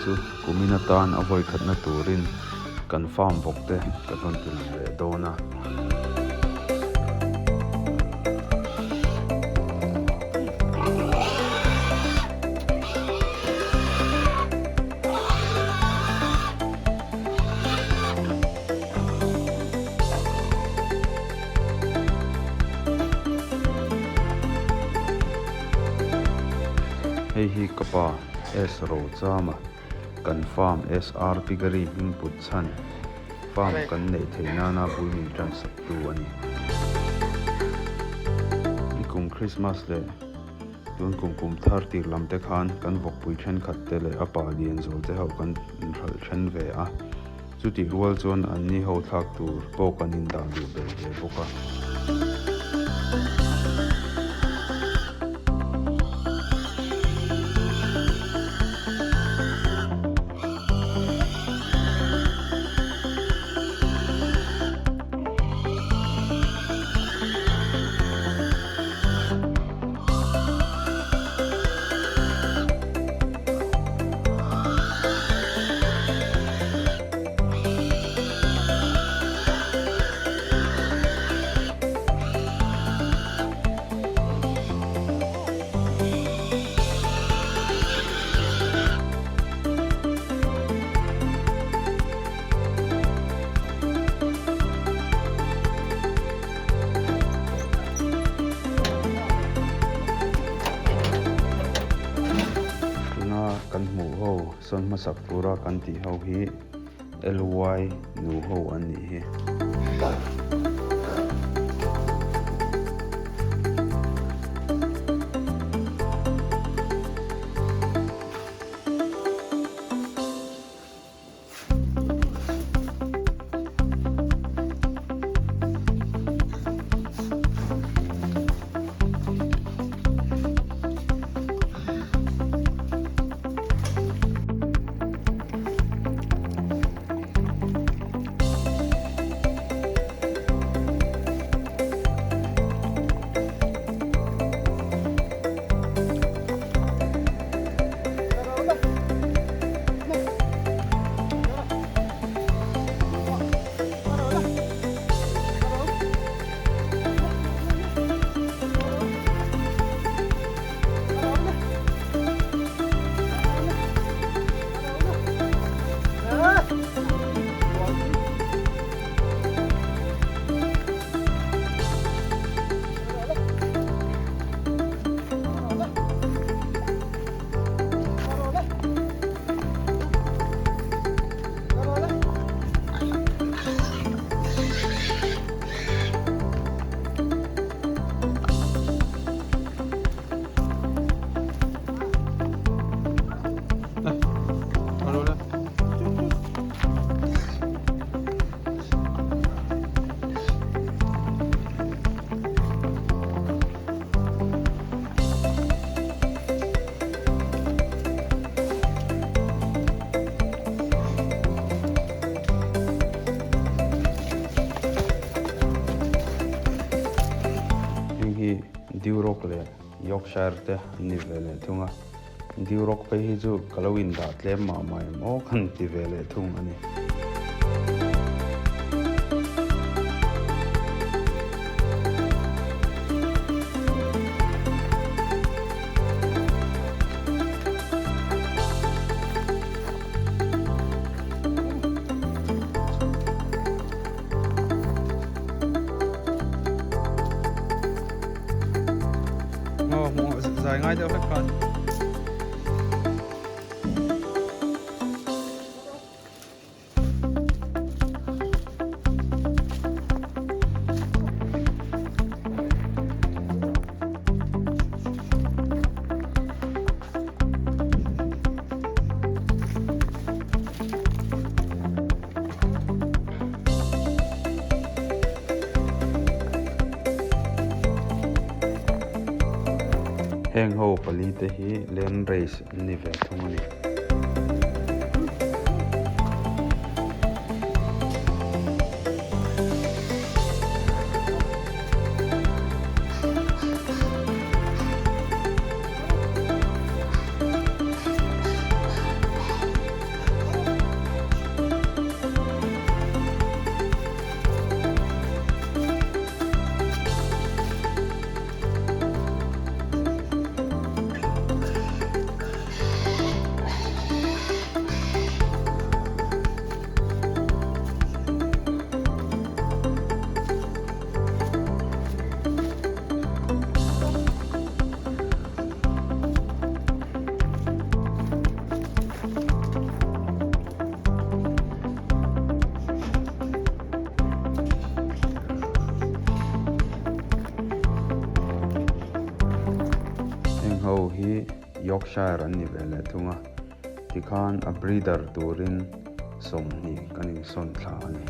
chu kumin atan a vawikhatna turin kan farm vawk te kan rawn ti lang leh dawn a. Hei hi ka pa S Rochama kan farm SR Piggery hming put chhan farm kan neih theih nana bul min tan sak tu a ni. Nikum Christmas leh tun kum kum thar tir lam te khan kan vawkpui thenkhat te leh a pa lian zual te ho kan inhralh then ve a. Chutih rual chuan anni ho thlak tur pawh kan indah duh belh ve bawk a. Tuna kan hmuh ho sawn hmasak tura kan tih ho hi LY nu ho an nih hi. Heng hi Duroc leh Yorkshire te an ni ve leh thung a, Duroc phei hi chu ka lo indah tlem mah mah em aw kan ti ve leh thung a ni. Zai ngai deuh hlek khan. Heng ho pali te hi land race an ni ve thung a ni. Yorkshire an ni ve leh thung a, tikhan a breeder turin 20 kan insawn thla a ni.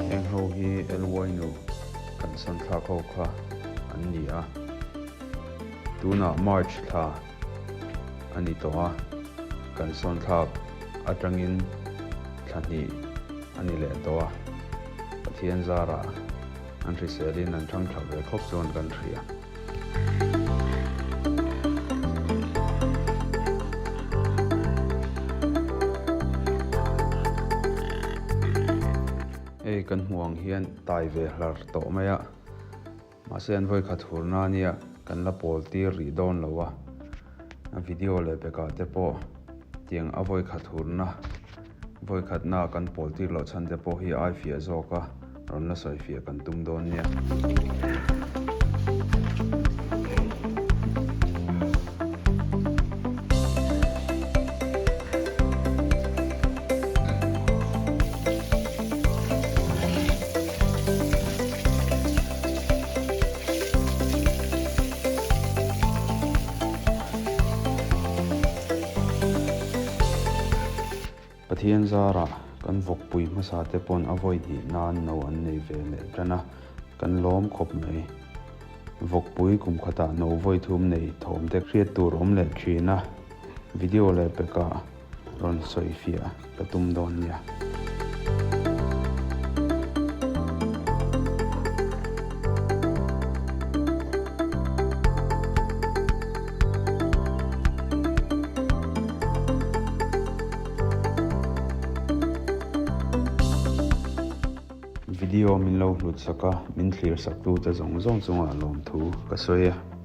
Heng ho hi LY nu kan sawn thlak ho kha an ni a, tunah March thla a ni tawh a, kan sawn thlak atangin thla hnih a ni leh tawh a, Pathian zarah an hriselin an thang tha ve khawp chuan kan hria. Hei kan hmuh ang hian tai ve hlar tawh mai a, mahse an vawikhat hurna ania kan la pawl tir rih dawn lo a, a video leh pekah te pawh tiang a vawikhat hurna vawikhatna kan pawl tir loh chhan te pawh hi a aifiah zawk a. Rawn la sawi fiah kan tum dawn nia. Pathian zarah kan vawkpui hmasa te pawn a vawi hnih nan no an nei ve leh tan a, kan lawm khawp mai. Vawkpui kum khatah no vawi thum nei thawm te hriat tur awm leh thin a, video leh pekah rawn sawi fiah ka tum dawn nia. Video min lo hlut sak a, min thlir sak tute zawng zawng chungah lawmthu ka sawi a.